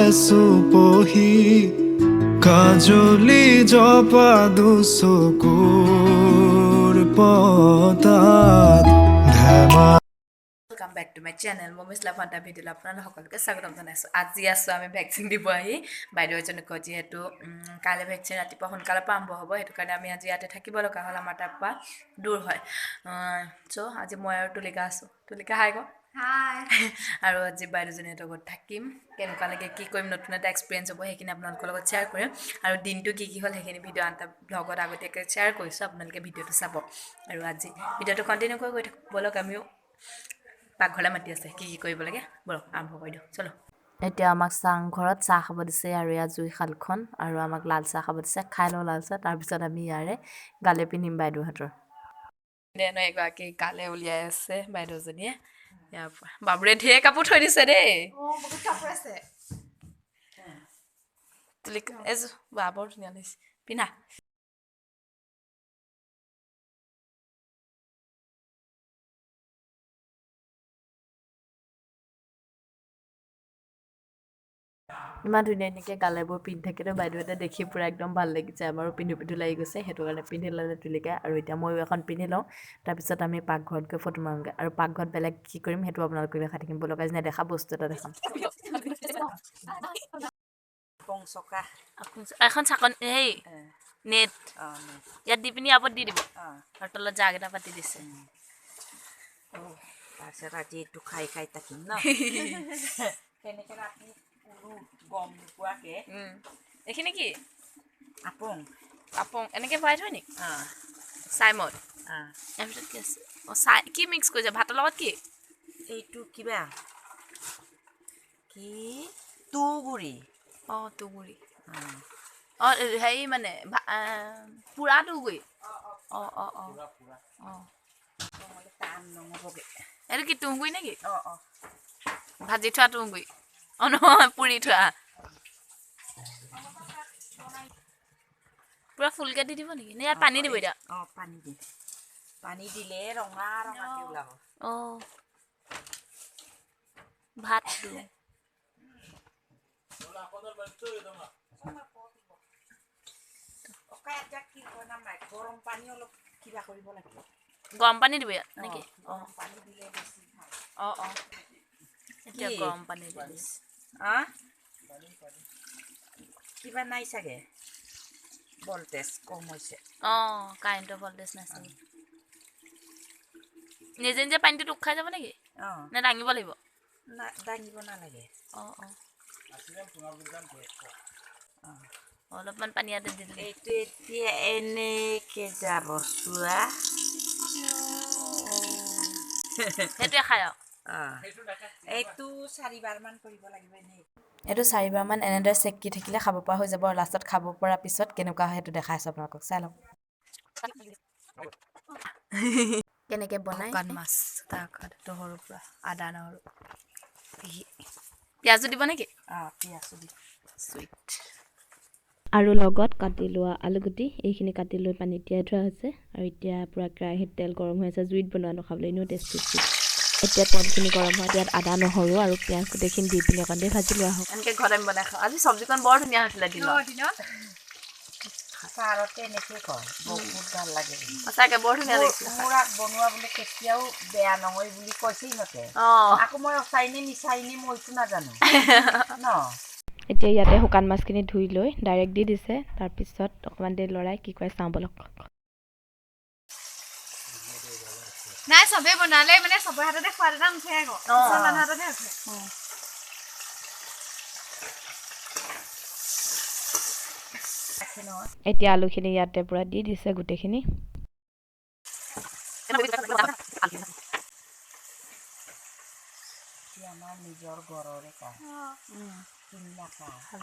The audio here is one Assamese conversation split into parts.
চুপহি কাজলি জপা দুচকুৰ পতাত ধেমা। Welcome back to my channel মমিজ love. এটা ভিডিঅ'লৈ আপোনালোক সকলোকে স্বাগতম জনাইছোঁ। আজি আছোঁ আমি ভেকচিন দিব আহি বাইদেউ এজনীক ঘৰত। যিহেতু কাইলৈ ভেকচিন ৰাতিপুৱা সোনকালৰ পৰা আৰম্ভ হ'ব, সেইটো কাৰণে আমি আজি ইয়াতে থাকিব লগা হ'ল। আমাৰ তাৰ পৰা দূৰ হয়। চ' আজি মই আৰু তুলিকা আছোঁ। তুলিকা, হাই ক। হাই। আৰু আজি বাইদেউজনীহঁতৰ ঘৰত থাকিম। কেনেকুৱা লাগে, কি কৰিম, নতুন এটা এক্সপিৰিয়েঞ্চ হ'ব, সেইখিনি আপোনালোকৰ লগত শ্বেয়াৰ কৰিম। আৰু দিনটো কি কি হ'ল সেইখিনি ভিডিঅ' আন এটা ব্লগত আগতীয়াকৈ শ্বেয়াৰ কৰিছোঁ, আপোনালোকে ভিডিঅ'টো চাব। আৰু আজি ভিডিঅ'টো কণ্টিনিউ কৰি গৈ থাকক। ব'লক, আমিও পাকঘৰলৈ মাতি আছে, কি কি কৰিব লাগে। ব'লক, আৰম্ভ কৰি দিওঁ, চলো। এতিয়া আমাক চাংঘৰত চাহ খাব দিছে আৰু ইয়াত জুইশালখন আৰু আমাক লাল চাহ খাব দিছে। খাই লওঁ লাল চাহ, তাৰপিছত আমি ইয়াৰে গালে পিন্ধিম বাইদেউহঁতৰ। এগৰাকী গালে উলিয়াই আছে বাইদেউজনীয়ে। ইয়াৰ পৰা বাবুৰে ঢেৰ কাপোৰ থৈ দিছে দেই। বহুত কাপোৰ আছে। তুলি এযোৰ বা বৰ ধুনীয়া লাগিছে, পিন্ধা। ইমান ধুনীয়া ধুনীয়াকৈ গালেবোৰ পিন্ধি থাকিলে বাইদেউহঁতে দেখি পূৰা একদম ভাল লাগিছে। আমাৰো পিন্ধো পিন্ধো লাগি গৈছে, সেইটো কাৰণে পিন্ধি ল'লে তুলিকাই। আৰু এতিয়া ময়ো এখন পিন্ধি লওঁ, তাৰপিছত আমি পাকঘৰত গৈ ফটো মাৰোঁগৈ। আৰু পাকঘৰত বেলেগ কি কৰিম সেইটো আপোনালোকক দেখাই থাকিম। ব'লক, আজি নেদেখা বস্তু এটা দেখাম। চকা। এখন চাকন সেই নেট ইয়াত দি পিনি আপত দি দিব আৰু তলত জাগ এটা পাতি দিছে। তাৰপিছত আজি এইটো খাই খাই থাকিম ন তেনেকে ৰাতি কোনো গম নোপোৱাকে। এইখিনি কি? আপং। আপং এনেকে ভৰাই থয় নেকি চাইমত? ইয়াৰ ভিতৰত কি আছে? অঁ, চাই কি মিক্স কৰিছে ভাতৰ লগত কি? এইটো কিবা কি তুঁহগুৰি। অঁ, তুঁহগুৰি। অঁ, হেৰি মানে পোৰা তুঁহগুৰি। অঁ অঁ অঁ অঁ টান নহ'বগৈ। এইটো কি তুঁহগুৰি নেকি? অঁ অঁ ভাজি থোৱা তুঁহগুৰি? অঁ, নহয়, পুৰি থোৱা। পূৰা ফুলকে দি দিব নেকি নে ইয়াত পানী দিব এতিয়া? অঁ, পানী দিম। পানী দিলে ৰঙা ৰঙাকে ওলাব। অঁ, ভাতটো গৰম পানী অলপ কিবা কৰিব লাগিব। গৰম পানী দিব ইয়াত নেকি? অঁ, পানী দিলে বেছি ভাল। অঁ অঁ এতিয়া গৰম পানী দি দিছে। কিবা নাই চাগে, ভল্টেজ কম হৈছে। অঁ, কাৰেণ্টৰ ভল্টেজ নাই চাগে। নিজে নিজে পানীটো টোপ খাই যাব নেকি নে দাঙিব লাগিব? দাঙিব নালাগে। অঁ অঁ অলপমান পানী ইয়াতে দি দিলে। এইটো এতিয়া এনেকে যাব চোৱা। সেইটোৱে খাই আৰু। এইটো চাৰিবাৰমান কৰিব লাগিব এনেই। এইটো চাৰিবাৰমান এনেদৰে চেকি থাকিলে খাব পৰা হৈ যাব। আৰু লাষ্টত খাব পৰা পিছত কেনেকুৱা হয় সেইটো দেখাই আছোঁ আপোনালোকক, চাই লওক কেনেকৈ বনায়। শুকান মাছ তাৰ নহৰু পৰা আদা নহৰু পিঁয়াজো দিব নেকি? অঁ, পিঁয়াজো দিব। চুইট। আৰু লগত কাটি লোৱা আলুগুটি এইখিনি কাটি লৈ পানীত তিয়াই থোৱা হৈছে। আৰু এতিয়া পূৰা কেৰাহীত তেল গৰম হৈ আছে। জুইত বনোৱা খাবলৈ এনেও টেষ্টি। এতিয়া তেলখিনি গৰম হোৱাত ইয়াত আদা নহৰু আৰু পিঁয়াজ গোটেইখিনি দি পিনি অকণ দেৰি ভাজি লোৱা হওক। এনেকৈ ঘৰত আমি বনাই খাওঁ। আজি চব্জিকণ বৰ ধুনীয়া হৈছিলে দিনত। দিনত ছাৰতে এনেকৈ কয়, বহুত ভাল লাগে। সঁচাকৈ বৰ ধুনীয়া লাগিছিলে। মোৰ বনোৱা বোলে কেতিয়াও বেয়া নহয় বুলি কৈছে সিহঁতে। আকৌ মই সঁচাই নে মিছাই নে মইতো নাজানো ন। এতিয়া ইয়াতে শুকান মাছখিনি ধুই লৈ ডাইৰেক্ট দি দিছে। তাৰপিছত অকণমান দেৰি লৰাই কি কৰে চাওঁ ব'লক। নাই, চবেই বনালে মানে চবৰে হাততে সোৱাদ এটা নুঠে আকৌ, কিছুমান মানুহৰ হাততহে উঠে। এতিয়া আলুখিনি ইয়াতে পূৰা দি দিছে গোটেইখিনি। আমাৰ নিজৰ ঘৰৰে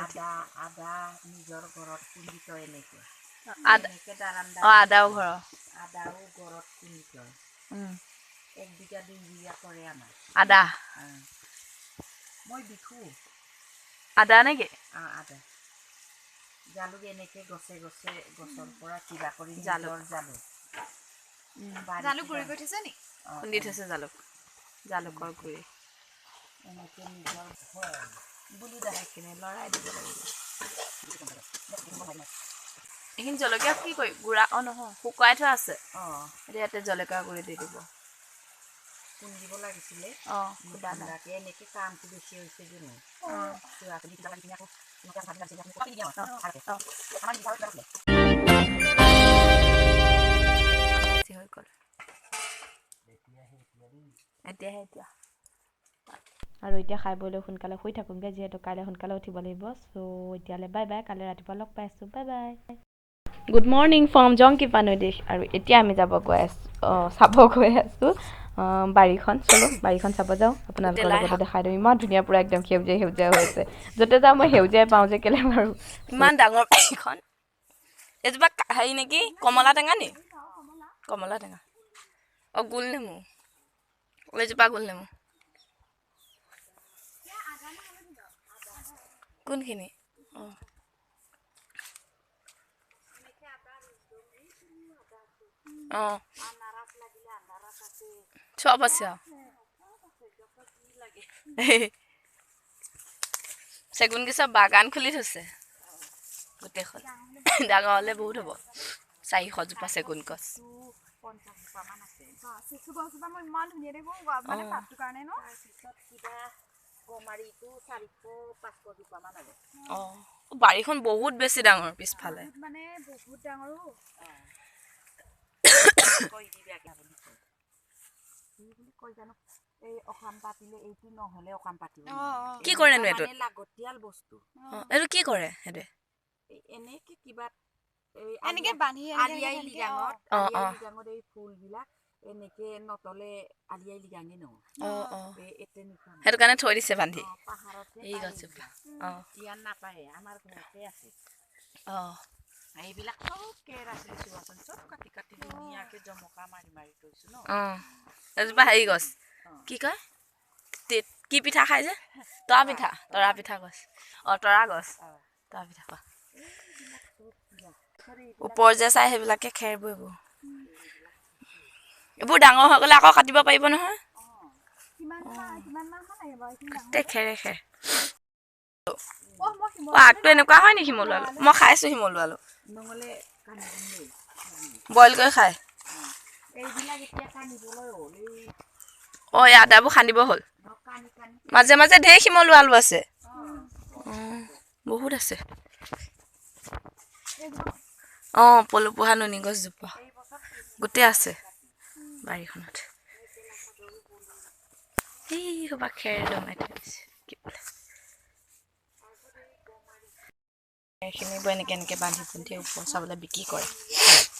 আদা, আদা নিজৰ ঘৰত খুন্দি থয় এনেকে। আদাও ঘৰৰ? আদাও ঘৰত খুন্দি থয়। এক বিঘা দুই বিঘা কৰে আমাৰ আদা। মই বিকো। আদা নেকি? আদা, জালুক এনেকে গছে গছে গছৰ পৰা কিবা কৰি জালুক। জালুক জালুক গুড়ি কৰি থৈছে নি? খুন্দি থৈছে জালুক, জালুকৰ গুড়ি। এনেকে নিজৰ সেইখিনি লৰাই দিব লাগিব। এইখিনি জলকীয়া কি কৰি গুড়া, অঁ নহয়, শুকুৱাই থোৱা আছে। অঁ। এতিয়া ইয়াতে জলকীয়া গুড়ি দি দিব। খুন্দিব লাগিছিলে। অঁ, খুন্দা নাই। খুন্দাকে এনেকে কামটো বেছি হৈছে যে মোৰ। অঁ। অঁ। বেছি হৈ গ'ল এতিয়াহে এতিয়া। আৰু এতিয়া খাই বৈ লৈ সোনকালে শুই থাকোঁগৈ, যিহেতু কাইলৈ সোনকালে উঠিব লাগিব। চ' এতিয়ালৈ বাই বাই, কাইলৈ ৰাতিপুৱা লগ পাই আছোঁ। Bye bye. Good morning from Jonki Panudih. আৰু এতিয়া আমি যাব গৈ আছোঁ, চাব গৈ আছোঁ বাৰীখন। চলো বাৰীখন চাব যাওঁ, আপোনালোকৰ লাই লগতে শাক। দেখাই দিওঁ। ইমান ধুনীয়া, পূৰা একদম সেউজীয়া সেউজীয়া হৈ আছে। য'তে যাওঁ মই সেউজীয়াই পাওঁ যে, কেলৈ বাৰু? ইমান ডাঙৰ বাৰীখন। এজোপা হেৰি নেকি, কমলা টেঙা নি? কমলা টেঙা, অঁ, গোল নেমু এইজোপা, গোল নেমু কোনখিনি? অঁ অঁ, চব আছে আৰু। চেগুন গছৰ বাগান খুলি থৈছে গোটেইখন। ডাঙৰ হ'লে বহুত হ'ব, 400 জোপা চেগুন গছ। 50 জোপামান আছে। চেচু গছজোপা মই ইমান ধুনীয়া দেখো মানে অঁ। পাতটোৰ কাৰণে ন। তাৰপিছত কিবা গমাৰিটো 400-500 জোপামান আৰু। অঁ, বাৰীখন বহুত বেছি ডাঙৰ পিছফালে। বহুত মানে বহুত ডাঙৰো। কৈ দিবি আগে বুলি কয়, কি বুলি কয় জানো, এই অকাম পাতিলে এইটো নহ'লে অকাম পাতিব নোৱাৰে। কি কৰেনো এনেকুৱা এইটোত? মানে লাগতিয়াল বস্তু। অঁ, এইটো কি কৰে সেইটোৱে? এই এনেকে কিবা এই এনেকে বান্ধি এনেকে আলি আই এনেকে লিগাঙত অঁ, আলি আই অঁ। লিগাঙত এই ফুলবিলাক এনেকে নতলে আলি আই লিগাঙে নহয়। অঁ অঁ এই তেনেকুৱা মানে। সেইটো কাৰণে থৈ দিছে বান্ধি। অঁ, পাহাৰতে এই পায়। গছজোপা, অঁ। ইয়াত নাপায়, আমাৰ ঘৰতে আছে। এইবিলাক চব কেৰ আছিলে, চোৱাচোন, চব কাটি কাটি ধুনীয়াকে জমকা মাৰি মাৰি থৈছো ন। অঁ, এজোপা হেৰি গছ, কি কয়, কি পিঠা খাই যে, তৰা পিঠা, তৰা পিঠা গছ, অঁ, তৰা গছ, তৰা পিঠা খোৱা। ওপৰ যে চাই সেইবিলাকে খেৰবোৰ, এইবোৰ এইবোৰ ডাঙৰ হৈ গ'লে আকৌ কাটিব পাৰিব নহয়। কিমান কিমান মান লাগিব বাৰু এইখিনি ডাঙৰ? গোটেই খেৰে খেৰ। অ' মই শিমলু অঁ, আগটো এনেকুৱা হয় নেকি শিমলু আলু? মই খাইছোঁ শিমলু আলু। নহ'লে কান্দিম। বইল কৰি খায়। এইবিলাক এতিয়া কান্দিবলৈ হ'ল এই। অঁ, এই আদাবোৰ খান্দিব হ'ল। কানি কানি। মাজে মাজে ঢেৰ শিমলু আলু আছে। অঁ, বহুত আছে। অঁ, পলুপোহা নুনি গছজোপা গোটেই আছে বাৰীখনত। এই সোপা খেৰ দমাই থৈ দিছে কি বোলে। খেৰখিনিবোৰ এনেকৈ এনেকৈ বান্ধি বান্ধি ওপৰ চাবলৈ বিক্ৰী কৰে।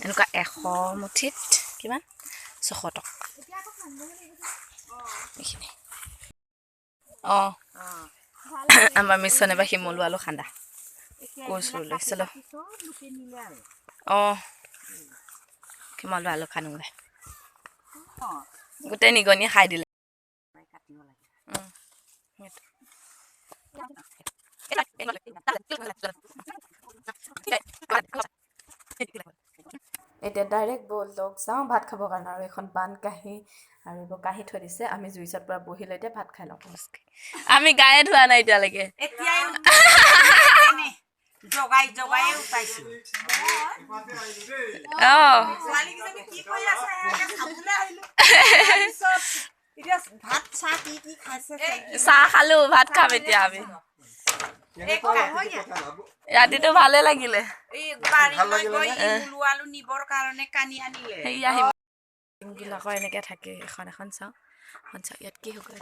এনেকুৱা 100 মুঠিত কিমান? 600 টকা এইখিনি। অঁ, আমাৰ মিছন এবাৰ শিমলু আলু খান্দা কৈছোঁ লৈ চলো। চব লোকে নিলে আৰু। অঁ, শিমলু আলু খানোগৈ। গোটেই নিগনিয়ে খাই দিলে। কাটিব লাগে। সেইটো। এতিয়া ডাইৰেক্ট ব'লক যাওঁ ভাত খাবৰ কাৰণে। আৰু এখন বান কাঁহী আৰু এইবোৰ কাঁহী থৈ দিছে। আমি জুই ওচৰত পূৰা বহি লৈ এতিয়া ভাত খাই লওঁ। আমি গায়ে ধোৱা নাই এতিয়ালৈকে। এতিয়াই জগাই জগাই উঠাইছো। অঁ। ছোৱালীকেইজনী কি কৰি আছে চাবলৈ আহিলো। তাৰপিছত এতিয়া ভাত চাহ কি কি খাইছে? চাহ খালো, ভাত খাম এতিয়া আমি। ৰাতিটো ভালে লাগিলে। এই বাৰীলৈ গৈ শিমলু আলু নিবৰ কাৰণে কানি আনিলে। হেৰি আহিব বিলাকৰ এনেকে থাকে। এখন এখন চাওঁ, এখন চাওঁ। ইয়াত কি শুকাই,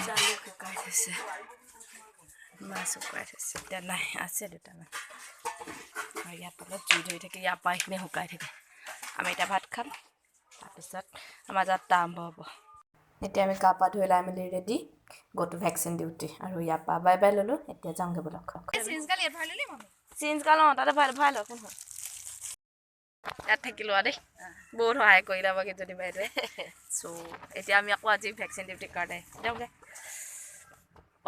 জালুক শুকাই থৈছে, মাছ শুকুৱাই থৈছে। এতিয়া নাই, আছে দুটামান। আৰু ইয়াত তলত জুই ধৰি থাকে, ইয়াৰ পৰা এইখিনি শুকাই থাকে। আমি এতিয়া ভাত খাম, তাৰপিছত আমাৰ যাত্ৰা আৰম্ভ হ'ব। এতিয়া আমি গা পা ধুই ওলাই মেলি ready, go to vaccine duty. আৰু ইয়াৰ পৰা বাই বাই ল'লোঁ, এতিয়া যাওঁগৈ ব'লক। চিৰিঞ্জগাল ইয়াত ভৰাই ল'লি মামী? চিৰিঞ্জগাল, অঁ, তাতে ভৰাই ভৰাই লওঁ। কোন হয় ইয়াত থাকিলোঁ আৰু দেই, বহুত সহায় কৰিলে আমাক এজনী বাইদেৱে। চ' এতিয়া আমি আকৌ আজি ভেকচিন ডিউটিৰ কাৰণে যাওঁগৈ।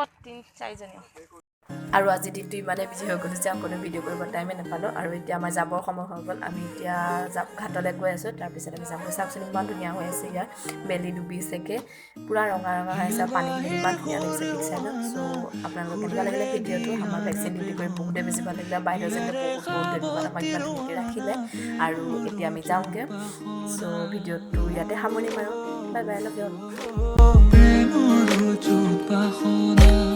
অঁ, তিনি চাৰিজনী। আৰু আজি দিনটো ইমানেই বিজি হৈ গ'লোঁ যে অকণো ভিডিঅ' কৰিব টাইমেই নাপালোঁ। আৰু এতিয়া আমাৰ যাবৰ সময় হৈ গ'ল। আমি এতিয়া ঘাটলৈ গৈ আছোঁ, তাৰপিছত আমি যামগৈ। চাওকচোন, ইমান ধুনীয়া হৈ আছে ইয়াত, বেলি ডুবিছেগৈ, পূৰা ৰঙা ৰঙা হৈ আছে আৰু পানীখিনি ইমান ধুনীয়া লাগিছে পিকচাৰটো। চ' আপোনালোকৰ কেনেকুৱা লাগিলে ভিডিঅ'টো? আমাৰ ভেকচিন ডিউটি কৰি বহুতেই বেছি ভাল লাগিলে। বাইদেউজনে বহুত বহুত ধন্যবাদ, আমাক ইমান ধুনীয়াকৈ ৰাখিলে। আৰু এতিয়া আমি যাওঁগৈ। চ' ভিডিঅ'টো ইয়াতে সামৰণি মাৰোঁ। Bye bye, love you. প্ৰেমৰ বাসনা।